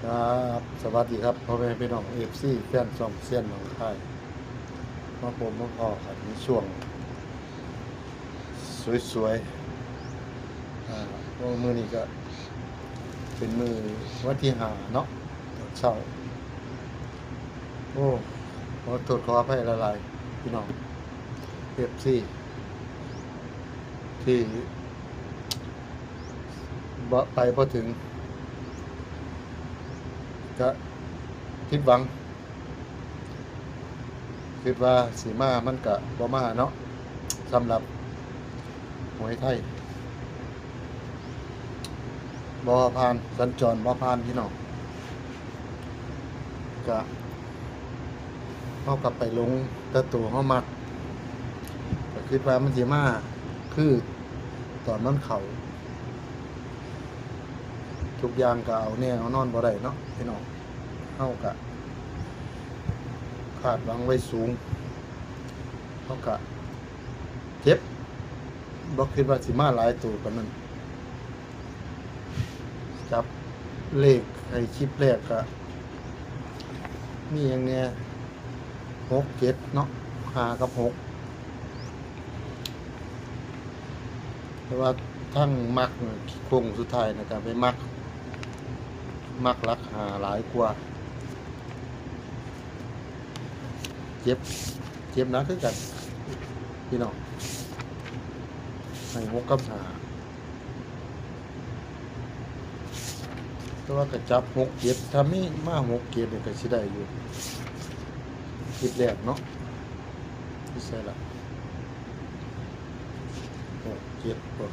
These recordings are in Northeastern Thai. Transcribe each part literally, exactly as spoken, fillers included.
ครับ สวัสดีครับ พ่อแม่พี่น้อง เอฟซี แฟนช่องเซียนหนองคาย มาพบมาพ้อกันในช่วงสวยๆ อ่า เพราะมื้อนี้ก็เป็นมื้อวันที่ห้าเนาะ ตอนเช้า โอ้ ขอโทษขออภัยหลายๆ พี่น้อง เอฟซี ที่บ่ ไปบ่ถึง ก็ผิดหวัง คิดว่าสิมามันก็บ่มาเนาะ สำหรับหวยไทย บ่ผ่าน สัญจรบ่ผ่านพี่น้อง ก็ เฮาก็ไปหลงแต่ตัวเฮามัก ก็คิดว่ามันสิมาคือตอนมันเข้า ทุกอย่างก็เอาแน่เอานอนบ่ได้เนาะพี่น้อง เฮาก็คาดหวังไว้สูง เฮาก็เจ็บ บ่คิดว่าสิมาหลายตัวปานนั้น จับเลขให้คลิปแรกก็มีหยังแน่ หกเจ็ดเนาะ ห้ากับหก แต่ว่าทั้งมักโค้งสุดท้ายนะก็ไปมัก มักหลักห้าหลายกว่า เจ็บ เจ็บหนักคือกัน พี่น้อง ให้หกกับห้า แต่ว่าก็จับหกเจ็ด ถ้ามีมาหกเจ็ดนี่ก็สิได้อยู่ คลิปแรกเนาะ ที่ใช่ละ หกเจ็ด บ่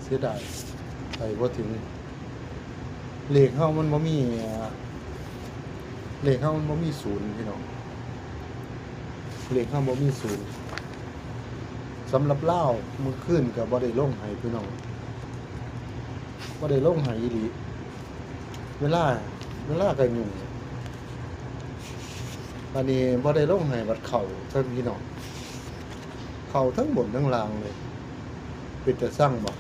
เสียดาย ไปบ่ถึง เลขเฮามันบ่มี อ่า เลขเฮามันบ่มีศูนย์พี่น้อง เลขเฮาบ่มีศูนย์ สำหรับลาวมื้อคืนก็บ่ได้ลงให้พี่น้อง บ่ได้ลงให้อีหลี เวลา เวลาก็ยุ่ง อันนี้บ่ได้ลงให้บัดเข้าเทิงพี่น้อง เข้าทั้งบนทั้งล่างเลย เป็นตาซังบ่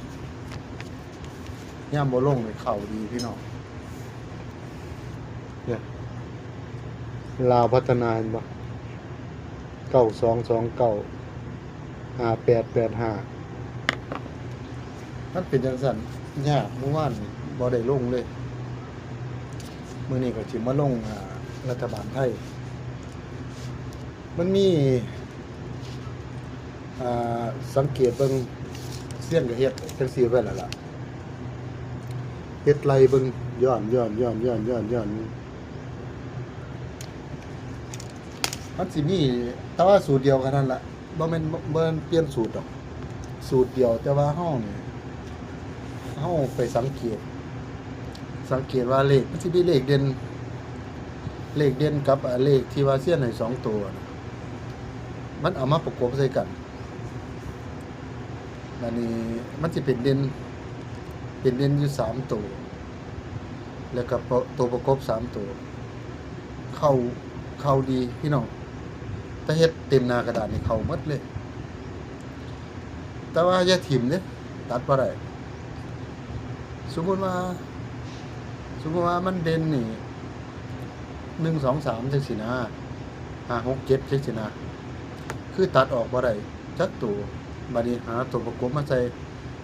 ยามบ่ลงนี่เข้าดีพี่น้อง เนี่ย ลาวพัฒนาเห็นบ่ เก้าสองสองเก้า ห้าแปดแปดห้า มันเป็นจังซั่น ยาก มื้อวานนี่บ่ได้ลงเลย มื้อนี้ก็สิมาลง อ่า รัฐบาลไทย มันมี อ่า สังเกตเบิ่ง เซียนก็เฮ็ดจังซี่ไว้แล้วล่ะ เฮ็ดไล่เบิ่ง ย้อน ย้อน ย้อน ย้อน ย้อน ย้อน มันสิมี แต่ว่าสูตรเดียวกันนั่นล่ะ บ่แม่น บ่แม่นเปลี่ยนสูตรดอก สูตรเดียว แต่ว่าเฮานี่ เฮาไปสังเกต สังเกตว่าเลข มันสิมีเลขเด่น เลขเด่นกับ อ่า เลขที่ว่าเซียนให้สองตัวน่ะ มันเอามาประกบใส่กัน อันนี้มันสิเป็นเด่น เป็นเด่นอยู่สามตัว แล้วก็ตัวประกบสามตัว เข้า เข้าดีพี่น้อง ถ้าเฮ็ดเต็มหน้ากระดาษนี่เข้าหมดเลย แต่ว่าอย่าถิ่มเด้ ตัดบ่ได้ สมมุติว่า สมมุติว่ามันเด่นนี่ หนึ่ง สอง สาม จังซี้นะ ห้า หก เจ็ด จังซี้นะ คือตัดออกบ่ได้จักตัว บัดนี้หาตัวประกบมาใส่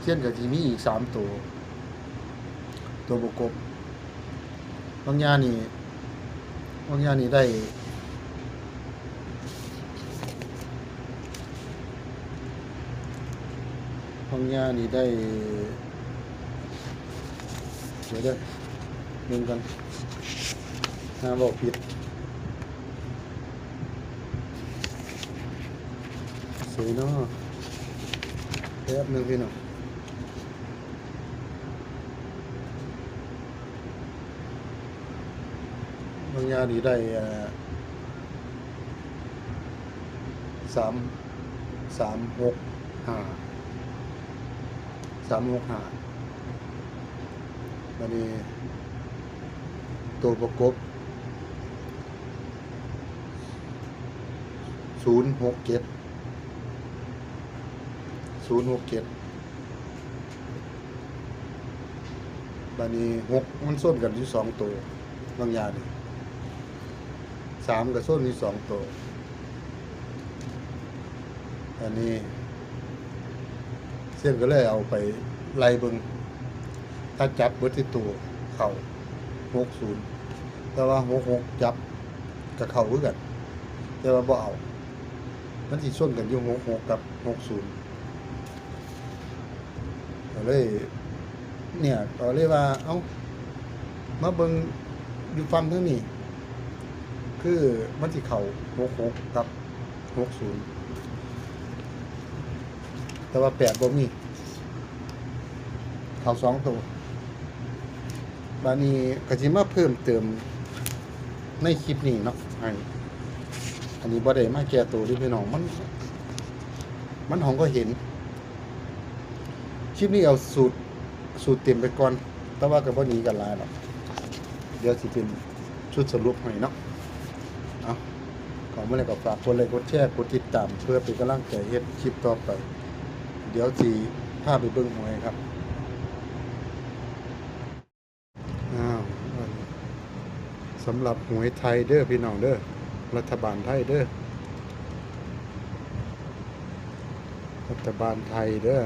เซียนก็สิมีอีกสามตัว ตัวประกบ บางอย่างนี่ บางอย่างนี่ได้ บางอย่างนี่ได้ เดี๋ยวเด้อ เบิ่งกัน หาเว้าผิด สวยเนาะ แป๊บหนึ่งพี่น้อง บางอย่างนี่ได้ เอ่อ สาม สามหกห้า สามหกห้า บัดนี้ ตัวประกบ ศูนย์หกเจ็ด ศูนย์หกเจ็ด บาดนี้หกมันชนกันอยู่สองตัว บางอย่างนี่ สามก็ชนอยู่สองตัว อันนี้เส้นก็เลยเอาไปไล่เบิ่ง ถ้าจับเบิดที่ตัวเข้าหกศูนย์ แต่ว่าหกหกจับก็เข้าคือกัน แต่ว่าบ่เอา มันสิชนกันอยู่หกหกกับหกศูนย์ ก็เลย เนี่ย ก็เลยว่า เอ้า มาเบิ่งอยู่ฝั่งทางนี้ คือมันสิเข้าหกหกกับหกศูนย์ แต่ว่าแปดบ่มี เข้าสองตัว บาดนี้ก็สิมาเพิ่มเติมในคลิปนี้เนาะ ให้ อันนี้บ่ได้มาแก้ตัวเด้อพี่น้อง มัน มันของก็เห็น คลิปนี้เอาสูตร สูตรเต็มไปก่อน แต่ว่าก็บ่หนีกันหลายหรอก เดี๋ยวสิเป็นชุดสรุปให้เนาะ เอา เข้ามาแล้วก็ฝากกดไลค์ กดแชร์ กดติดตาม เพื่อเป็นกำลังใจเฮ็ดคลิปต่อไป เดี๋ยวสิพาไปเบิ่งหวยครับ อ้าว สำหรับหวยไทยเด้อพี่น้องเด้อ รัฐบาลไทยเด้อ รัฐบาลไทยเด้อ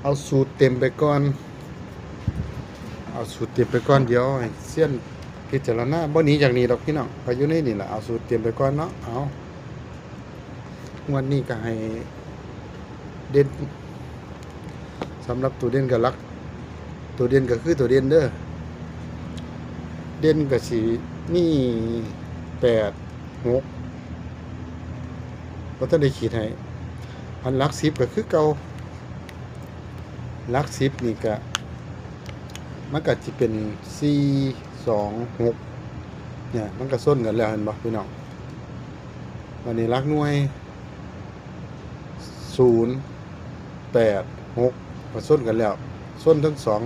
เอาสูตรเต็มไปก่อน เอาสูตรเต็มไปก่อน เดี๋ยวให้เซียนพิจารณา บ่หนีจากนี้ดอกพี่น้อง ก็อยู่ในนี่แหละ เอาสูตรเต็มไปก่อนเนาะ เอา งวดนี้ก็ให้เด่น สำหรับตัวเด่นกับหลัก ตัวเด่นก็คือตัวเด่นเด้อ เด่นก็สิมีแปด หก บ่ทันได้ขีดให้ อันหลักสิบก็คือเก่า หลักสิบนี่ก็ มันก็สิเป็น สี่ สอง หก เนี่ย มันก็ชนกันแล้ว เห็นบ่พี่น้อง บาดนี้หลักหน่วย ศูนย์ แปด หก ก็ชนกันแล้ว ชนทั้งสอง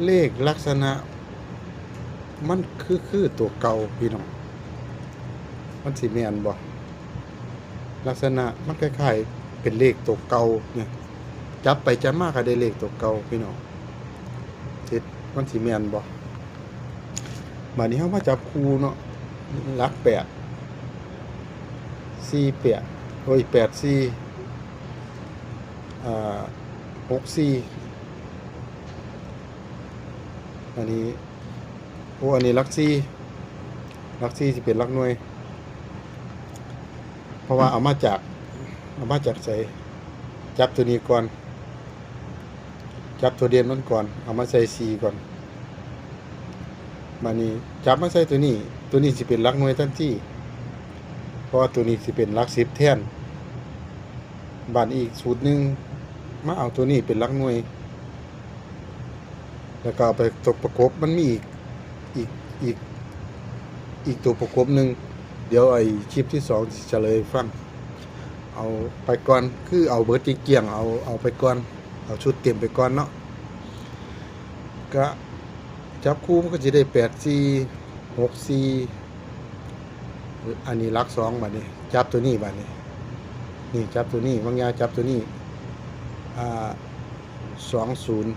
เลขลักษณะ มันคือ คือตัวเก่าพี่น้อง มันสิแม่นบ่ ลักษณะมันคล้ายๆเป็นเลขตัวเก่าเนี่ย จับไปจับมาก็ได้เลขตัวเก่าพี่น้อง เฮ็ด มันสิแม่นบ่ บาดนี้เฮามาจับคู่เนาะ หลักแปด สี่แปด โอ้ย แปดสี่ อ่า หกสี่ อันนี้ โอ้ อันนี้หลักสี่ หลักสี่สิเป็นหลักหน่วย เพราะว่าเอามาจาก เอามาจากไส จับตัวนี้ก่อน จับตัวเด่นมันก่อน เอามาใส่สี่ก่อน บาดนี้จับมาใส่ตัวนี้ ตัวนี้สิเป็นหลักหน่วยทันที เพราะว่าตัวนี้สิเป็นหลักสิบแทน บาดอีกสูตรหนึ่ง มาเอาตัวนี้เป็นหลักหน่วย แล้วก็เอาไปตัวประกบ มันมีอีก อีก อีก อีกตัวประกบหนึ่ง เดี๋ยวไอ้คลิปที่สองสิเฉลยให้ฟัง เอาไปก่อน คือเอาเบิดเกลี้ยงๆ เอา เอาไปก่อน เอาชุดเต็มไปก่อนเนาะ ก็จับคู่มันก็สิได้ แปดสี่ หกสี่ อันนี้หลักสอง บาดนี้ จับตัวนี้ บาดนี้ นี่จับตัวนี้ บางอย่างจับตัวนี้ อ่า สองศูนย์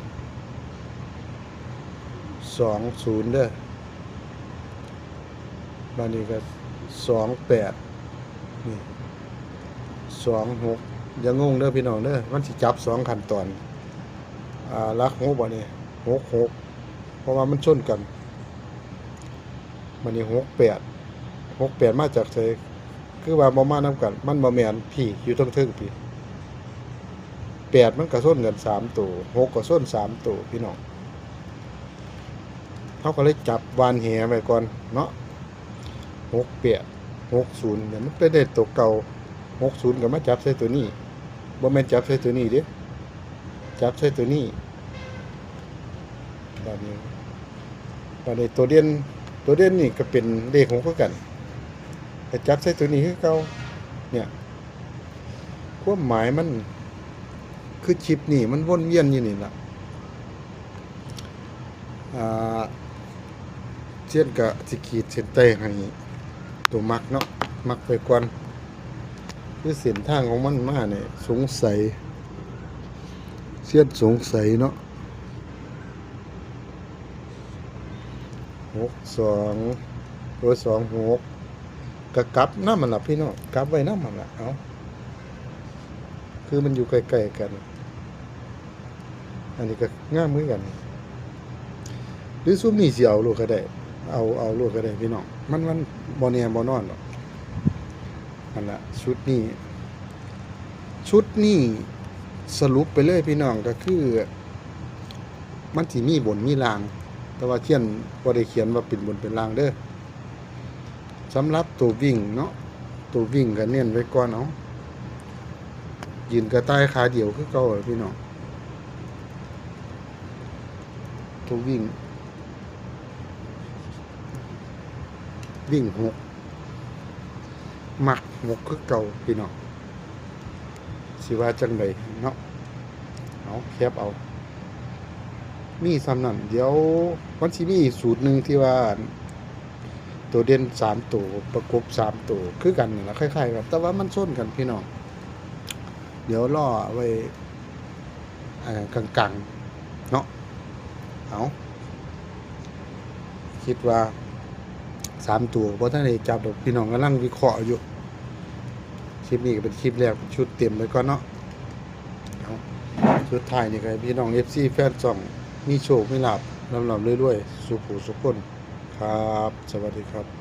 สองศูนย์ เด้อ บาดนี้ก็ สองแปด นี่ สองหก อย่างงเด้อพี่น้องเด้อ มันสิจับสองขั้นตอน อ่า หลักหก บาดนี้ หกหก เพราะว่ามันชนกัน บาดนี้ หกแปด หกแปด มาจากไส คือว่าบ่มานำกัน มันบ่แม่น พี้ อยู่เทิงๆ พี้ แปด มันก็ชนกันสามตัว หก ก็ชนสามตัว พี่น้อง เฮาก็เลยจับหว่านแหไว้ก่อนเนาะ หกแปด หกศูนย์ เนี่ย มันไปได้ตัวเก่า หกศูนย์ ก็มาจับใส่ตัวนี้ บ่แม่นจับใส่ตัวนี้เด้ จับใส่ตัวนี้ บาดนี้ บาดนี้ตัวเด่น ตัวเด่นนี่ก็เป็นเลขหกคือกัน ก็จับใส่ตัวนี้คือเก่า เนี่ย ความหมายมัน คือคลิปนี้มันวนเวียนอยู่นี่ล่ะ อ่า เซียนก็สิขีดเส้นใต้ให้ตัวมักเนาะ มักไปก่อน คือเส้นทางของมันมาเนี่ย สงสัย เซียนสงสัยเนาะ หกสอง โอ้ย สองหก ก็กลับนำหั่นล่ะพี่น้อง กลับไว้นำหั่นล่ะ เอ้า คือมันอยู่ใกล้ๆกัน อันนี้ก็งามคือกัน หรือซุมนี้สิเอาโลดก็ได้ เอา เอาโลดก็ได้พี่น้อง มัน มันบ่แน่บ่นอนดอก นั่นล่ะ ชุดนี้ ชุดนี้สรุปไปเลยพี่น้อง ก็คือ มันสิมีบนมีล่าง แต่ว่าเทียนบ่ได้เขียนว่าเป็นบนเป็นล่างเด้อ สำหรับตัววิ่งเนาะ ตัววิ่งก็เน้นไว้ก่อน เอา ยืนกระต่ายขาเดียวคือเก่าล่ะพี่น้อง ตัววิ่ง วิ่งหก มักหกคือเก่าพี่น้อง สิว่าจั่งใดเนาะ เอา แคปเอา มีส่ำนั้น เดี๋ยวมันสิมีอีกสูตรหนึ่งที่ว่า ตัวเด่นสามตัว ประกบสามตัว คือกันนั่นล่ะ คล้ายๆกัน แต่ว่ามันชนกันพี่น้อง เดี๋ยวรอไว้ เอ่อ กลางๆ เนาะ เอา คิดว่าสามตัวบ่ทันได้จับดอก พี่น้องกำลังวิเคราะห์อยู่ คลิปนี้ก็เป็นคลิปแรก เป็นชุดเต็มไปก่อนเนาะ เอา สุดท้ายนี่ก็ให้พี่น้อง เอฟซี แฟนช่อง มีโชคมีลาภ ร่ำๆ รวยๆ สุขสุขคน ครับ สวัสดีครับ